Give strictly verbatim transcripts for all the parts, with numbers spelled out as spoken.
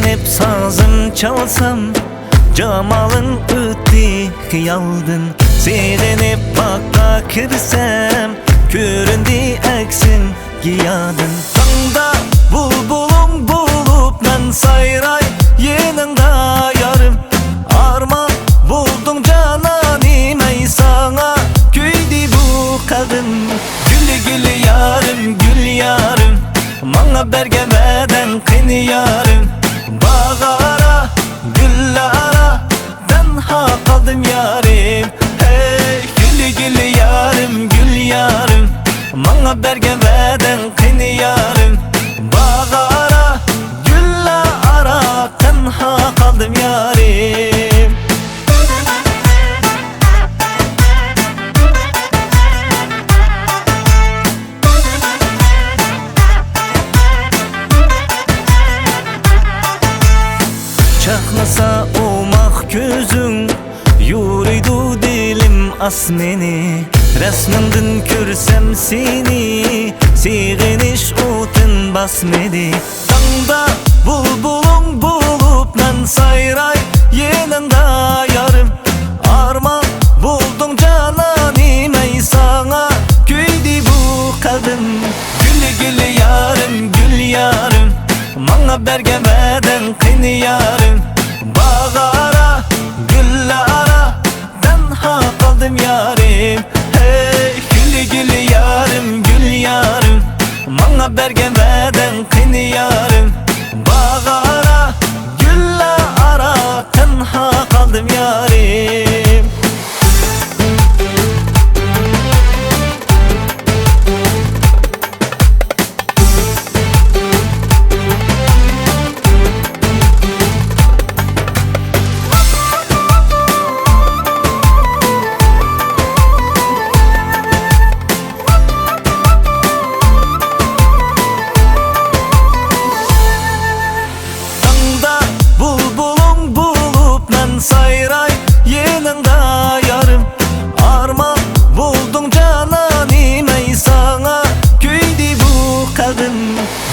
سازىم چالسام، جامالىڭ ئۆتتى خىيالدىن. سېغىنىپ باغقا كىرسەم، كۆرۈندى ئەكسىڭ گىيادىن. تاڭدا بۇلبۇلۇڭ بولۇپ مەن سايراي يېنىڭدا يارىم. ئارمان بولدۇڭ جانانىم ئەي ساڭا كۆيدى بۇ قەلبىم. گۈل، گۈل يارىم، گۈل يارىم، ماڭا بەرگەن ۋەدەڭ قېنى يارىم؟ باغ ئارا، گۈل ئارا، تەنھا قالدىم يارىم. ھەي، گۈل، گۈل يارىم، گۈل يارىم، ماڭا بەرگەن ۋەدەڭ قېنى يارىم؟ باغ ئارا، گۈل ئارا، تەنھا قالدىم يارىم. چاقنىسا ئوماق كۆزۈڭ، يورۇيدۇ دىلىم ئاسمىنى. رەسمىڭدىن كۆرسەم سېنى، سېغىنىش ئوتۇن باسمىدى. تاڭدا بۇلبۇلۇڭ بولۇپ مەن سايراي يېنىڭدا يارىم. ئارمان بولدۇڭ جانانىم ئەي ساڭا كۆيدى بۇ قەلبىم. گۈل، گۈل يارىم، گۈل يارىم، ماڭا بەرگەن ۋەدەڭ قېنى يارىم؟ باغ ئارا، گۈل ئارا، تەنھا قالدىم يارىم. ھەي، گۈل، گۈل يارىم، گۈل يارىم، ماڭا بەرگەن ۋەدەڭ قېنى يارىم؟ باغ ئارا، گۈل ئارا، تەنھا قالدىم يارىم. تاڭدا بۇلبۇلۇڭ بولۇپ مەن سايراي يېنىڭدا يارىم. ئارمان بولدۇڭ جانانىم ئەي ساڭا كۆيدى بۇ قەلبىم.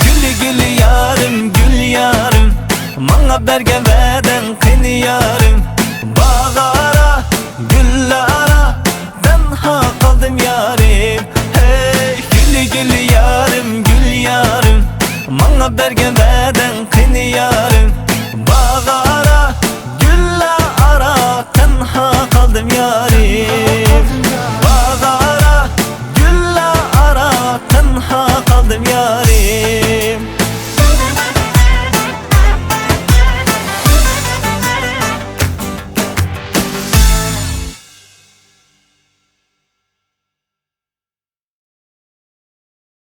گۈل، گۈل يارىم، گۈل يارىم، ماڭا بەرگەن ۋەدەڭ قېنى يارىم؟